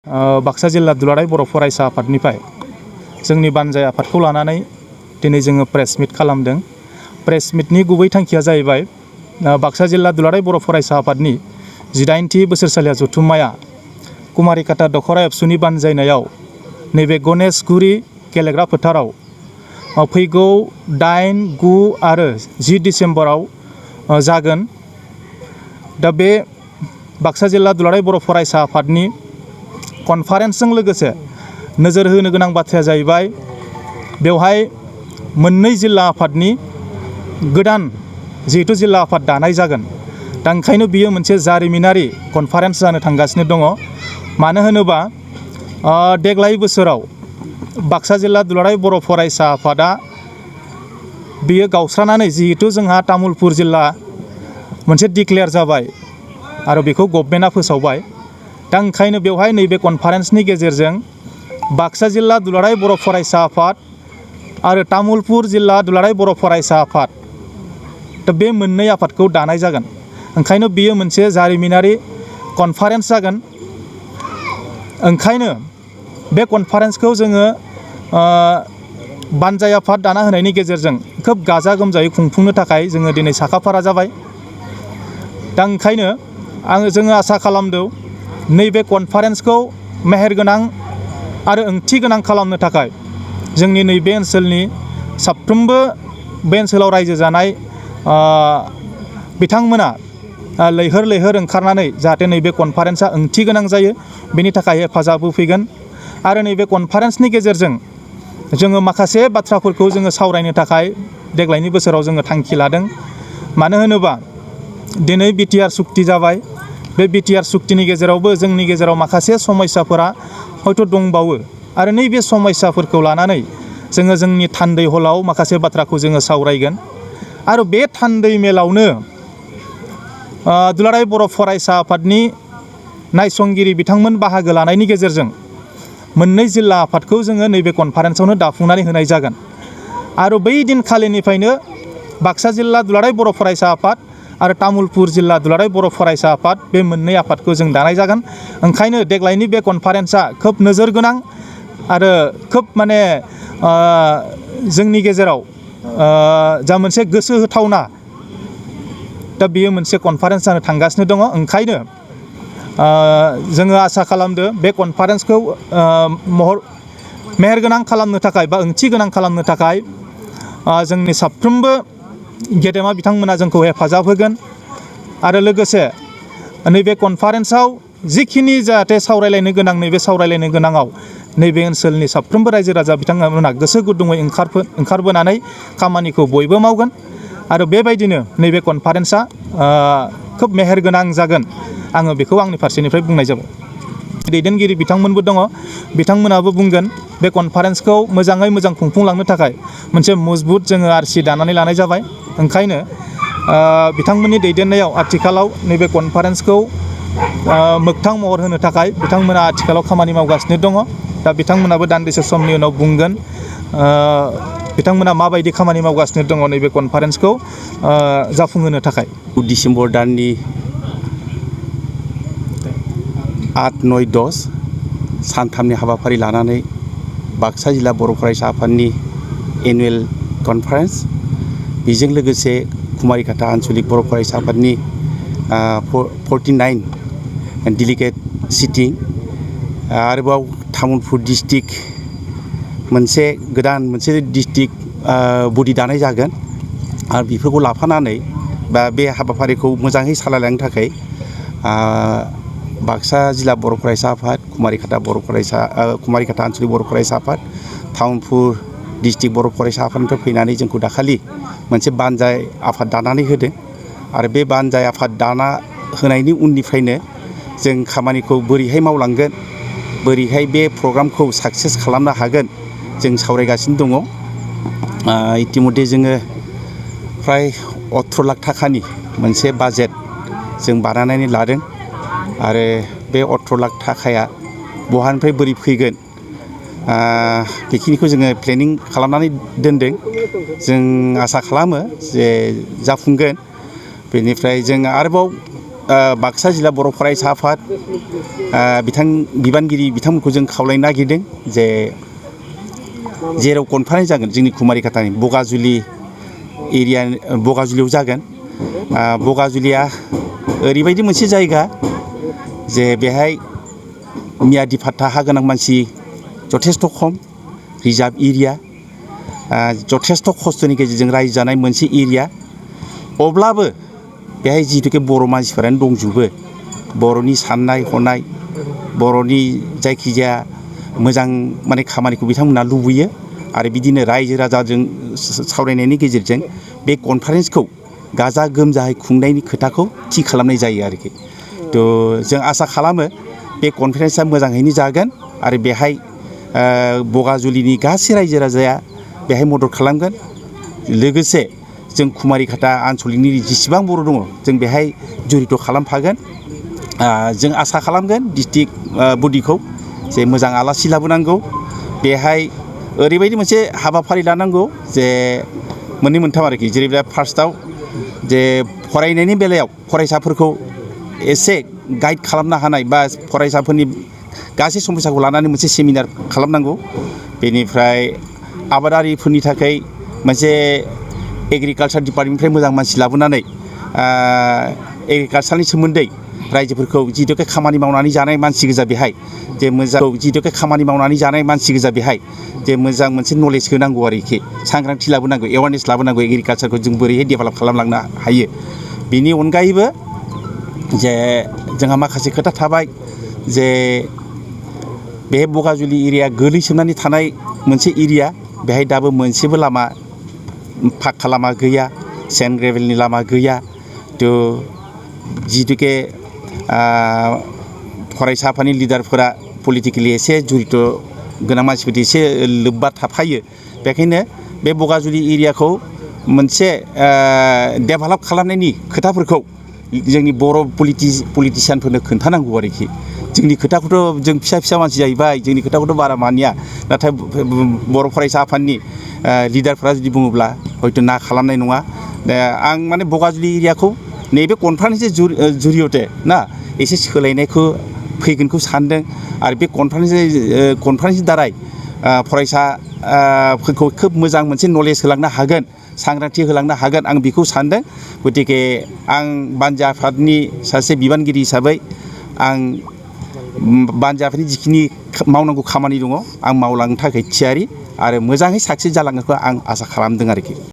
बाक्सा जिल्ला दुलाराय बर' फरायसा आफादनिफ्राय जोंनि बानजाय आफादखौ लानानै दिनै जोङो प्रेस मिट खालामदों। प्रेस मिटनि गुबै थांखिया जाहैबाय बाक्सा जिल्ला दुलाराय बर' फरायसा आफादनि 18थि बोसोरसालिया जथुम्माया कुमारिकाटा दख'रा एबसुनि बानजायनायाव नैबे गणेशगुरि गेलेग्रा फोथाराव फैगौ 8, 9 आरो 10 डिसेम्बराव जागोन। दा बे बाक्सा जिल्ला दुलाराय बर' फरायसा आफादनि कनफारेन्सजों लोगोसे नोजोर होनो गोनां बाथ्राया जाहैबाय बेवहाय मोननै जिल्ला आफादनि गोदान जिहेतु जिल्ला आफाद दानाय जागोन। दा ओंखायनो बियो मोनसे जारिमिनारि कनफारेन्स जानो थांगासिनो दङ। मानो होनोबा देग्लाय बोसोराव बाक्सा जिल्ला दुलाराय बर' फरायसा आफादा बियो गावस्रानानै जिहेतु जोंहा तामुलपुर जिल्ला मोनसे डिक्लेयार जाबाय आरो बेखौ गभर्नमेन्टआ फोसावबाय। दा ओंखायनो बेवहाय नैबे कनफारेन्सनि गेजेरजों बाक्सा जिल्ला दुलाराय बर' फरायसा आफाद आरो तामुलपुर जिल्ला दुलाराय बर' फरायसा आफाद दा बे मोननै आफादखौ दानाय जागोन। ओंखायनो बियो मोनसे जारिमिनारि कनफारेन्स जागोन। ओंखायनो बे कनफारेन्सखौ जोङो बानजाय आफाद दाना होनायनि गेजेरजों खोब गाजा गोमजायै खुंफुंनो थाखाय जोङो दिनै साखाफारा जाबाय। दा ओंखायनो जोङो आसा खालामदों नैबे कनफारेन्सखौ मेहेरगोनां आरो ओंथि गोनां खालामनो थाखाय जोंनि नैबे ओनसोलनि साफ्रोमबो बे ओनसोलाव रायजो जानाय बिथांमोना लैहोर लैहोर ओंखारनानै जाहाथे नैबे कनफारेन्सआ ओंथि गोनां जायो बेनि थाखाय हेफाजाब होफैगोन। आरो नैबे कनफारेन्सनि गेजेरजों जोङो माखासे बाथ्राफोरखौ जोङो सावरायनो थाखाय देग्लायनि बोसोराव जोङो थांखि लादों। मानो होनोबा दिनै बिटिआर सुक्ति जाबाय। बे बिटिआर सुक्तिनि गेजेरावबो जोंनि गेजेराव माखासे समस्याफोरा हयथ' दंबावो आरो नैबे समस्याफोरखौ लानानै जोङो जोंनि थान्दै हलाव माखासे बाथ्राखौ जोङो सावरायगोन। आरो बे थान्दै मेलावनो दुलाराय बर' फरायसा आफादनि नायसंगिरि बिथांमोन बाहागो लानायनि गेजेरजों मोननै जिल्ला आफादखौ जोङो नैबे कनफारेन्सआवनो दाफुंनानै होनाय जागोन। आरो बै दिनखालिनिफ्रायनो बाक्सा जिल्ला दुलाराय बर' फरायसा आफाद आरो तामुलपुर जिल्ला दुलाराय बर' फरायसा आफाद बे मोननै आफादखौ जों दानाय जागोन। ओंखायनो देग्लायनि बे कनफारेन्सआ खोब नोजोर गोनां आरो खोब माने जोंनि गेजेराव जा मोनसे गोसो होथावना दा बेयो मोनसे कनफारेन्स जानो थांगासिनो दङ। ओंखायनो जोङो आसा खालामदों बे कनफारेन्सखौ मेहेरगोनां खालामनो थाखाय बा ओंथि गोनां खालामनो थाखाय जोंनि साफ्रोमबो गेदेमा बिथांमोना जोंखौ हेफाजाब होगोन। आरो लोगोसे नैबे कनफारेन्सआव जिखिनि जाहाथे सावरायलायनो गोनां नैबे सावरायलायनो गोनाङाव नैबे ओनसोलनि साफ्रोमबो रायजो राजा बिथांमोना गोसो गुदुङै ओंखारबोनानै खामानिखौ बयबो मावगोन। आरो बेबायदिनो नैबे कनफारेन्सआ खोब मेहेरगोनां जागोन। आङो बेखौ आंनि फारसेनिफ्राय बुंनाय जाबाय। दैदेनगिरि बिथांमोनबो दङ, बिथांमोनाबो बुंगोन बे कनफारेन्सखौ मोजाङै मोजां खुंफुंलांनो थाखाय मोनसे मजबुत जोङो आरसि दानानै लानाय जाबाय। ओंखायनो बिथांमोननि दैदेननायाव आथिखालाव नैबे कनफारेन्सखौ मोगथां महर होनो थाखाय बिथांमोना आथिखालाव खामानि मावगासिनो दङ। दा बिथांमोनाबो दान्दिसे समनि उनाव बुंगोन बिथांमोना माबायदि खामानि मावगासिनो दङ नैबे कनफारेन्सखौ जाफुंहोनो थाखाय। डिसेम्बर दाननि 8, 9, 10 सानथामनि हाबाफारि लानानै बाक्सा जिल्ला बर' फरायसा आफादनि एनुवेल कनफारेन्स, बेजों लोगोसे कुमारिकाटा आन्सलिक बर' फरायसा आफादनि 49 डेलिगेट सिटिं, आरोबाव तामुलपुर डिस्ट्रिक्ट मोनसे गोदान मोनसे डिस्ट्रिक्ट बडि दानाय जागोन। आरो बेफोरखौ लाफानानै बा बे हाबाफारिखौ मोजाङै सालायलांनो थाखाय बाक्सा जिल्ला बर' फरायसा आफाद, कुमारिकाटा आन्सलिक बर' फरायसा आफाद, तामुलपुर डिस्ट्रिक्ट बर' फरायसा आफादनिफ्राय फैनानै जोंखौ दाखालि मोनसे बानजाय आफाद दानानै होदों। आरो बे बानजाय आफाद दाना होनायनि उननिफ्रायनो जों खामानिखौ बोरैहाय मावलांगोन, बोरैहाय बे प्रग्रामखौ साक्सेस खालामनो हागोन जों सावरायगासिनो दङ। इतिमध्य जोङो फ्राय 18 लाख थाखानि मोनसे बाजेट जों बानायनानै लादों। आरो बे 18 लाख थाखाया बहानिफ्राय बोरै फैगोन बेखिनिखौ जोङो प्लेनिं खालामनानै दोनदों। जों आसा खालामो जे जाफुंगोन। बेनिफ्राय जों आरोबाव बाक्सा जिल्ला बर' फरायसा आफाद बिबानगिरि बिथांमोनखौ जों खावलायनो नागिरदों जे जेराव कनफारेन्स जागोन जोंनि कुमारिघाटानि बगाजुलि एरिया बगाजुलियाव जागोन। बगाजुलिया ओरैबायदि मोनसे जायगा जे बेहाय मियादि फाट्टा हा गोनां मानसि जथेस्थ' खम, रिजार्भ एरिया, जथेस्थ' खस्थ'नि गेजेरजों रायजो जानाय मोनसे एरिया। अब्लाबो बेहाय जिहेतुके बर' मानसिफोरानो दंजोबो, बर'नि साननाय हनाय, बर'नि जायखिजाया मोजां माने खामानिखौ बिथांमोना लुबैयो आरो बिदिनो रायजो राजाजों सावरायनायनि गेजेरजों बे कनफारेन्सखौ गाजा गोमजायै खुंनायनि खोथाखौ थि खालामनाय जायो आरोखि। थ' जों आसा खालामो बे कनफारेन्सआ मोजाङैनो जागोन आरो बेहाय बगाजुलिनि गासै रायजो राजाया बेहाय मदद खालामगोन। लोगोसे जों कुमारिघाटा आनसलिकनि जेसेबां बर' दङ जों बेहाय जड़ित खालामफागोन। जों आसा खालामगोन डिस्ट्रिक्ट बडिखौ जे मोजां आलासि लाबोनांगौ। बेहाय ओरैबायदि मोनसे हाबाफारि लानांगौ जे मोननै मोनथाम आरोखि, जेरै फार्स्टआव जे फरायनायनि बेलायाव फरायसाफोरखौ एसे गाइड खालामनो हानाय बा फरायसाफोरनि गासै समस्याखौ लानानै मोनसे सेमिनार खालामनांगौ। बेनिफ्राय आबादारिफोरनि थाखाय मोनसे एग्रिकालसार डिपार्टमेन्टनिफ्राय मोजां मानसि लाबोनानै एग्रिकालसारनि सोमोन्दै रायजोफोरखौ जिहेतुके खामानि मावनानै जानाय मानसि गोजा बेहाय जे मोजां जिहेतुके खामानि मावनानै जानाय मानसि गोजा बेहाय जे मोजां मोनसे नलेज होनांगौ आरोखि, सांग्रांथि लाबोनांगौ, एवारनेस लाबोनांगौ एग्रिकालसारखौ जों बोरैहाय डेभेलप खालामलांनो हायो। बेनि अनगायैबो जे जोंहा माखासे खोथा थाबाय जे बे बगाजुलि एरिया गोलैसोनानै थानाय मोनसे एरिया, बेहाय दाबो मोनसेबो लामा पाक्का लामा गैया, सेन्ड ग्रेभेलनि लामा गैया। थ' जिहेतुके फरायसा आफादनि लिडारफोरा पलिटिकेलि एसे जड़ित गोनां मानसिफोर एसे लोब्बा थाफायो, बेखायनो बे बगाजुलि एरियाखौ मोनसे डेभेलप खालामनायनि खोथाफोरखौ जोंनि बर' पलिटिसियानफोरनो खोन्थानांगौ आरोखि। जोंनि खोथाखौथ' जों फिसा फिसा मानसि जाहैबाय, जोंनि खोथाखौथ' बारा मानिया, नाथाय बर' फरायसा आफादनि लिडारफ्रा जुदि बुङोब्ला हयथ' ना खालामनाय नङा। आं माने बगाजुलि एरियाखौ नैबे कनफारेन्सनि जुरियते ना एसे सोलायनायखौ फैगोनखौ सानदों आरो बे कनफारेन्सनि दाराय फरायसाफोरखौ खोब मोजां मोनसे नलेज होलांनो हागोन, सांग्रांथि होलांनो हागोन, आं बेखौ सानदों। गतिके आं बानजा आफादनि सासे बिबानगिरि हिसाबै आं बानजा आफादनि जिखिनि मावनांगौ खामानि दङ आं मावलांनो थाखाय थियारि आरो मोजाङै साक्सेस जालांगोनखौ आं आसा खालामदों आरोखि।